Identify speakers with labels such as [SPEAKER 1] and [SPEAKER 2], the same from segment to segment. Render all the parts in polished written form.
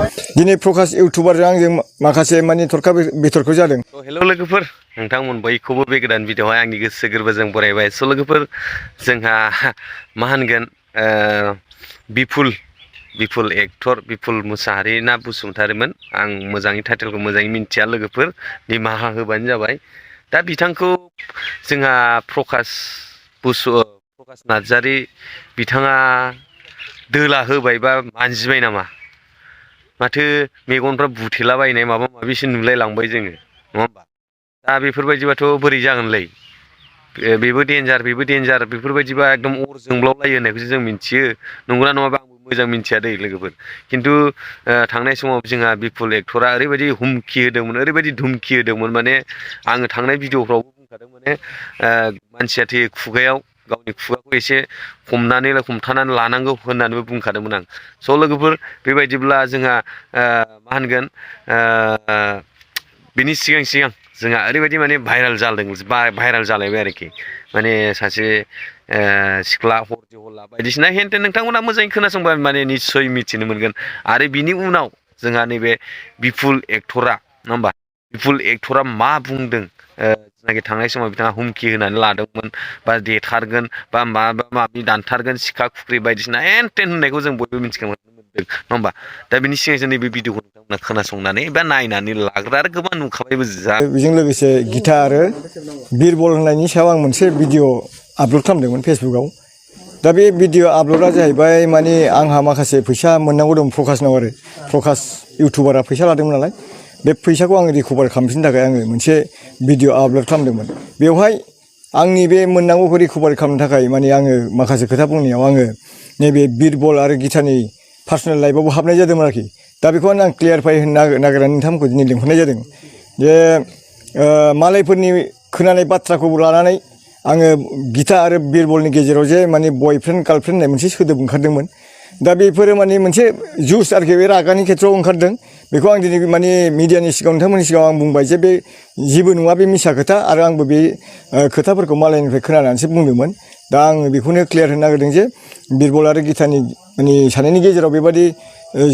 [SPEAKER 1] दिनै प्रकाश इउटुबारजों आंजों माखासे माने थरखा बिथरखौ जादों।
[SPEAKER 2] हेलौ लोगोफोर, नोंथांमोन बयखौबो बे गोदान भिडिअ'आवहाय आंनि गोसो गोरबोजों बरायबाय। स' लोगोफोर, जोंहा मा होनगोन बिपुल एक्टर बिपुल मुसाहारि ना बसुमतारिमोन, आं मोजाङै टाइटेलखौ मोजाङै मिन्थिया लोगोफोर, निमाहा होबानो जाबाय। दा बिथांखौ जोंहा प्रकाश नार्जारि बिथाङा दोला होबाय बा मानजिबाय नामा? माथो मेगनफ्रा बुथेलाबायनाय माबा माबिसो नुलाय लांबाय जोङो, नङा होमबा? दा बेफोरबायदिबाथ' बोरै जागोनलै? बेबो डेन्जार बेफोरबायदिबा एकदम अर जोंब्लावलायो होननायखौसो जों मिन्थियो। नंगौना नङाबा आंबो मोजां मिन्थिया दै लोगोफोर। खिन्थु थांनाय समाव जोंहा बिपुल एक्टरा ओरैबायदि हुमखि होदोंमोन, ओरैबायदि धुमखि होदोंमोन, माने आङो थांनाय भिडिअफ्रावबो बुंखादों, माने मानसिया खुगायाव गावनि खुगाखौ एसे हमथानानै लानांगौ होननानैबो बुंखादोंमोन आं। स' लोगोफोर, बेबायदिब्ला जोंहा मा होनगोन बिनि सिगां जोंहा ओरैबायदि माने भाइराल जालायबाय आरोखि, माने सासे सिख्ला हरदि हरला बायदिसिना हेनटेन नोंथांमोना मोजाङै खोनासंबा माने निस्सय मिथिनो मोनगोन। आरो बिनि उनाव जोंहा नैबे बिपुल एक्टरा, नङा होमबा, बिपुल एक्टरा मा बुंदों, जायनाखि थांनाय समाव बिथाङा हुमखि होनानै लादोंमोन बा देथारगोन बा माबि दानथारगोन, सिखा खुख्रि बायदिसिना हेनटेन होननायखौ जों बयबो मिथिनो मोनदों, नङा होमबा? दा बिनि सिगां जों नैबे भिडिअखौ नोंथांमोना खोनासंनानै बा नायनानै लाग्रा, आरो गोबां नुखाबायबो जा।
[SPEAKER 1] बेजों लोगोसे गिता आरो बिरबल होननायनि सायाव आं मोनसे भिडिअ आपल'ड खालामदोंमोन फेसबुकाव। दा बे भिडिअ आपल'डा जाहैबाय माने आंहा माखासे फैसा मोननांगौ दं प्रकाशनाव, आरो प्रकाश इउटुबारा फैसा लादोंमोन नालाय, बे फैसाखौ आङो रिकभार खालामफिननो थाखाय आङो मोनसे भिडिअ आपल'ड खालामदोंमोन। बेवहाय आंनि बे मोननांगौखौ रिकभार खालामनो थाखाय माने आङो माखासे खोथा बुंनायाव आङो नैबे बिरबल आरो गितानि पार्सनेल लाइफआवबो हाबनाय जादोंमोन आरोखि। दा बेखौ आं क्लियारफाइ होनो नागिरनानै नोंथांमोनखौ दिनै लिंहरनाय जादों जे मालायफोरनि खोनानाय बाथ्राखौ लानानै आङो गिता आरो बिरबलनि गेजेराव जे माने बयफ्रेन्ड गार्लफ्रेन्ड होननाय मोनसे सोदोब ओंखारदोंमोन। दा बेफोरो माने मोनसे जुस आरोखि, बे रागानि खेथ्रआव ओंखारदों। बेखौ आं दिनै माने मिडियानि सिगाङाव नोंथांमोननि सिगाङाव आं बुंबाय जे बे जेबो नङा, बे मिसा खोथा, आरो आंबो बे खोथाफोरखौ मालायनिफ्राय खोनानानैसो बुंदोंमोन। दा आङो बेखौनो क्लियार होनो नागिरदों जे बिरबल आरो गितानि माने सानैनि गेजेराव बेबादि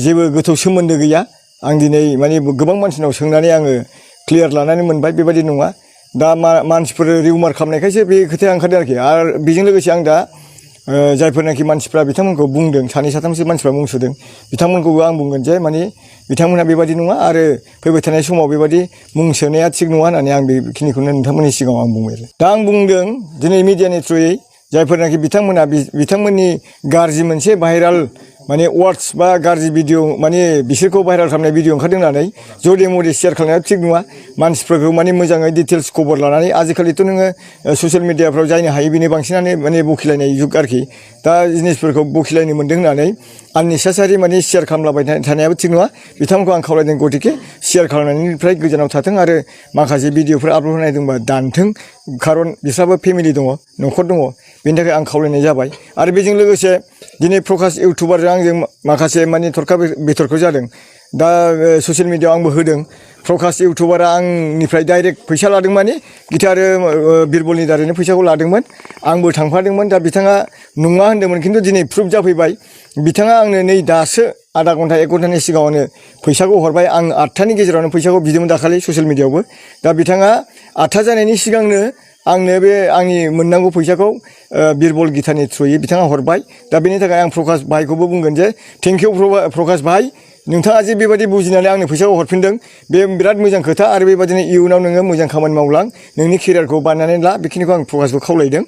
[SPEAKER 1] जेबो गोथौ सोमोन्दो गैया। आं दिनै माने गोबां मानसिनाव सोंनानै आङो क्लियार लानानै मोनबाय, बेबादि नङा। दा मानसिफोर रिउमार खालामनायखायसो बे खोथाया ओंखारदों आरोखि। आरो बेजों लोगोसे आं दा जायफोरनाखि मानसिफ्रा बिथांमोनखौ बुंदों, सानै साथामसो मानसिफ्रा मुं सुदों, बिथांमोनखौबो आं बुंगोन जे माने बिथांमोनहा बेबादि नङा, आरो फैबाय थानाय समाव बेबादि मुं सोनाया थिग नङा होननानै आं बेखिनिखौनो नोंथांमोननि सिगाङाव आं बुंबाय। दा आं बुंदों दिनै मिडियानि थ्रुयै जायफोरनाखि बिथांमोननि गाज्रि मोनसे भाइराल माने वार्डस बा गाज्रि भिडिअ, माने बिसोरखौ भाइराल खालामनाय भिडिअ ओंखारदों होननानै जदे मदे शेयार खालामनाया थिग नङा। मानसिफोरखौ माने मोजाङै डिटेल्स खबर लानानै, आजिखालिथ' नोङो ससियेल मिडियाफ्राव जायनो हायो बेनो बांसिनानो माने बखिलायनाय जुग आरोखि। दा जिनिसफोरखौ बखिलायनो मोन्दों होननानै आननेसेसारि माने शेयार खालामलाबाय थानायाबो थिग नङा। बिथांमोनखौ आं खावलायदों गतिके शेयार खालामनायनिफ्राय गोजानाव थाथों, आरो माखासे भिडिअफोर आपल'ड होनाय दंबा दानथों, खारन बिस्राबो फेमिलि दङ, न'खर दङ, बेनि थाखाय आं खावलायनाय जाबाय। आरो बेजों लोगोसे दिनै प्रकाश इउटुबारजों आंजों माखासे माने थरखा बिथरखौ जादों। दा ससियेल मिडियाआव आंबो होदों, प्रकाश इउटुबारा आंनिफ्राय डाइरेक्ट फैसा लादों, माने गिता आरो बिरबलनि दारैनो फैसाखौ लादोंमोन। आंबो थांफादोंमोन। दा बिथाङा नङा होन्दोंमोन, खिन्थु दिनै प्रुफ जाफैबाय। बिथाङा आंनो नै दासो आधा घन्टा 1 घन्टानि सिगाङावनो फैसाखौ हरबाय। आं 8थानि गेजेरावनो फैसाखौ बिदोंमोन दाखालि ससियेल मिडियाआवबो। दा बिथाङा 8था जानायनि सिगांनो आंनो बे आंनि मोननांगौ फैसाखौ बिरबल गितानि थ्रुयै बिथाङा हरबाय। दा बेनि थाखाय आं प्रकाश भाइखौबो बुंगोन जे थेंक इउ प्रकाश भाइ, नोंथाङा जे बेबायदि बुजिनानै आंनो फैसाखौ हरफिनदों, बे बिराद मोजां खोथा। आरो बेबायदिनो इयुनाव नोङो मोजां खामानि मावलां, नोंनि केरियारखौ बानायनानै ला, बेखिनिखौ आं प्रकाशखौ खावलायदों।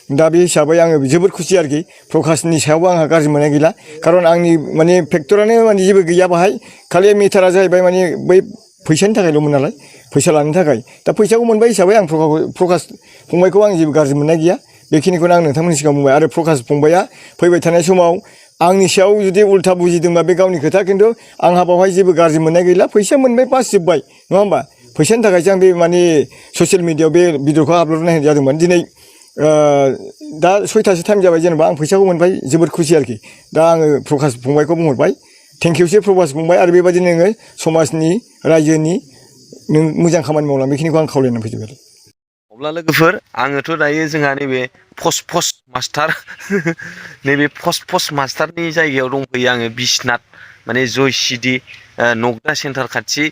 [SPEAKER 1] दा बे हिसाबै आङो जोबोद खुसि आरोखि। प्रकाशनि सायावबो आंहा गाज्रि मोननाय गैला, खारन आंनि माने फेक्टरानो माने जेबो गैया बाहाय। खालि मेटारा जाहैबाय माने बै फैसानि थाखायल'मोन नालाय, फैसा लानो थाखाय। दा फैसाखौ मोनबाय हिसाबै आं प्रकाश फंबायखौ आं जेबो गाज्रि मोननाय गैया। बेखिनिखौनो आं नोंथांमोननि सिगाङाव बुंबाय। आरो प्रकाश फंबाया फैबाय थानाय समाव आंनि सायाव जुदि उल्था बुजिदोंबा बे गावनि खोथा, खिन्थु आंहा बावहाय जेबो गाज्रि मोननाय गैला। फैसा मोनबाय, पास जोब्बाय, नङा होमबा? फैसानि थाखायसो आं बे माने ससियेल मिडियाआव बे भिडिअखौ आपल'ड होनाय जादोंमोन। दिनै दा 6थासो टाइम जाबाय, जेनेबा आं फैसाखौ मोनबाय, जोबोद खुसि आरोखि। दा आङो प्रकाश फंबायखौ बुंहरबाय, थेंक इउसै प्रकाश फंबाय। आरो बेबायदिनो नोङो समाजनि, रायजोनि नों मोजां खामानि मावलां, बेखिनिखौ आं खावलायनानै फैजोबबाय।
[SPEAKER 2] अब्ला लोगोफोर, आङोथ' दायो जोंहा नैबे पस्ट मास्टार नैबे पस्ट मास्टारनि जायगायाव दंफैयो आङो, बिसनाथ माने जयसिदि नगदा सेन्टार खाथि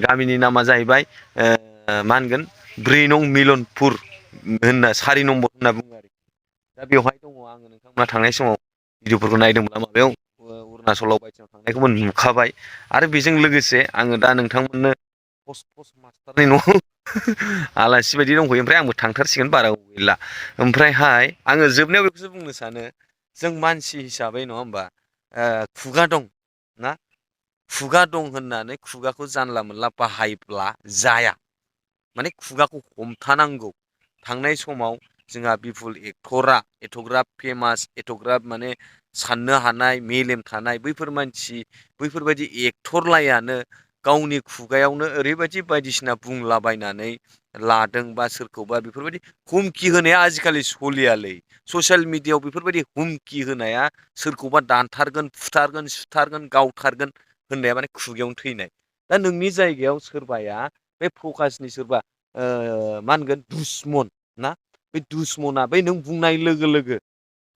[SPEAKER 2] गामिनि नामा जाहैबाय मा होनगोन 4 नं मिलनपुर होनना 4 नम्बर होनना बुङो आरो दा बेवहाय दङ आङो नोंथांमोना थांनाय समाव भिडिअफोरखौ नायदोंब्ला माबायाव अरुणाचलाव बायदिसिना थांनायखौबो नुखाबाय आरो बेजों लोगोसे आङो दा नोंथांमोननो पस्ट मास्टारनि न' आलासि बायदि दंफैयो ओमफ्राय आंबो थांथारसिगोन बारा गैला ओमफ्रायहाय आङो जोबनायाव बेखौसो बुंनो सानो जों मानसि हिसाबै नङा होमबा खुगा दं ना खुगा दं होननानै खुगाखौ जानला मोनला बाहायब्ला जाया माने खुगाखौ हमथानांगौ थांनाय समाव जोंहा बिपुल एक्टरा एथ'ग्राब फेमास एथ'ग्राब माने साननो हानाय मेलेम थानाय बैफोर मानसि बैफोरबायदि एक्टर लायानो गावनि खुगायावनो ओरैबायदि बायदिसिना बुंलाबायनानै लादों बा सोरखौबा बेफोरबायदि हुमखि होनाया आजिखालि सलियालै ससियेल मिडियाआव बेफोरबायदि हुमखि होनाया सोरखौबा दानथारगोन फुथारगोन सुथारगोन गावथारगोन होननाया माने खुगायावनो थैनाय दा नोंनि जायगायाव सोरबाया बे प्रकाशनि सोरबा मा होनगोन दुसमन ना बे दुसमना बै नों बुंनाय लोगो लोगो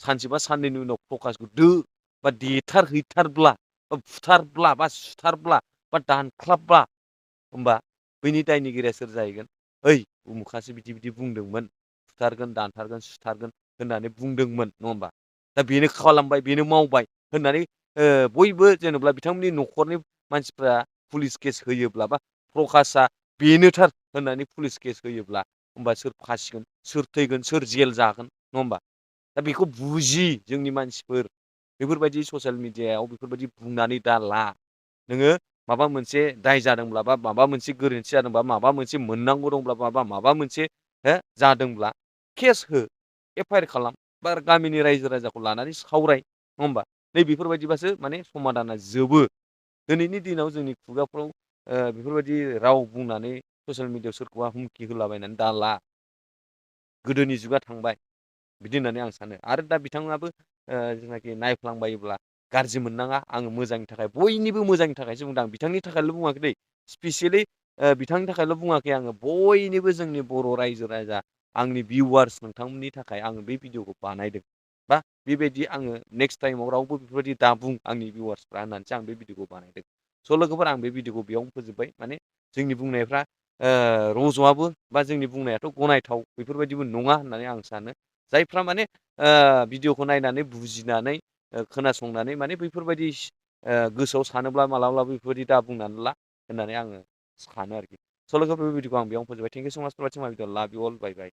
[SPEAKER 2] सानसेबा साननैनि उनाव प्रकाशखौ बा देथारहैथारब्ला बा बुथारब्ला बा सुथारब्ला बा दानख्लाबब्ला होमबा बैनि दायनिगिरिया सोर जाहैगोन ओइ उमुखासो बिदि बिदि बुंदोंमोन फुथारगोन दानथारगोन सुथारगोन होननानै बुंदोंमोन नङा होमबा दा बेनो खालामबाय बेनो मावबाय होननानै बयबो जेनेबा बिथांमोननि न'खरनि मानसिफ्रा पुलिस केस होयोब्ला बा प्रकाशआ बेनोथार होननानै पुलिस केस होयोब्ला होमबा सोर फासिगोन सोर थैगोन सोर जेल जागोन नङा होमबा दा बेखौ बुजि जोंनि मानसिफोर बेफोरबायदि ससियेल मिडियायाव बेफोरबायदि बुंनानै दाला नोङो माबा मोनसे दाय जादोंब्ला बा माबा मोनसे गोरोन्थि जादोंबा माबा मोनसे मोननांगौ दंब्ला माबा मोनसे जादोंब्ला केस हो एफआइआर खालाम बा गामिनि रायजो राजाखौ लानानै सावराय नङा होमबा नै बेफोरबायदिबासो माने समादाना जोबो दिनैनि दिनाव जोंनि खुगाफ्राव बेफोरबायदि राव बुंनानै ससियेल मिडियाआव सोरखौबा हुमखि होलाबायनानै दाला गोदोनि जुगा थांबाय बिदि होननानै आं सानो आरो दा बिथाङाबो जेनाखि नायफ्लांबायोब्ला गाज्रि मोननाङा आङो मोजांनि थाखाय बयनिबो मोजांनि थाखायसो बुंदों आं बिथांनि थाखायल' बुङाखै दै स्पेसियेलि बिथांनि थाखायल' बुङाखै आङो बयनिबो जोंनि बर' रायजो राजा आंनि भिउवार्स नोंथांमोननि थाखाय आङो बे भिडिअखौ बानायदों बा बेबायदि आङो नेक्स्ट टाइमाव रावबो बेफोरबायदि दा बुं आंनि भिउवार्सफ्रा होननानैसो आं बे भिडिअखौ बानायदों स' लोगोफोर आं बे भिडिअखौ बेयावनो फोजोबबाय माने जोंनि बुंनायफ्रा रज'आबो बा जोंनि बुंनायाथ' गनायथाव बेफोरबायदिबो नङा होननानै आं सानो जायफ्रा माने भिडिअखौ नायनानै बुजिनानै खोनासंनानै माने बैफोरबायदि गोसोआव सानोब्ला मालाब्लाबो बेफोरबायदि दा बुंनानै ला होननानै आङो सानो आरोखि स' लोगोफोर बे भिडिअखौ आं बेयावनो फोजोबबाय थेंक इउ स' माच फर वाचिं माय भिडिअ लाभ इउ अल बाय बाय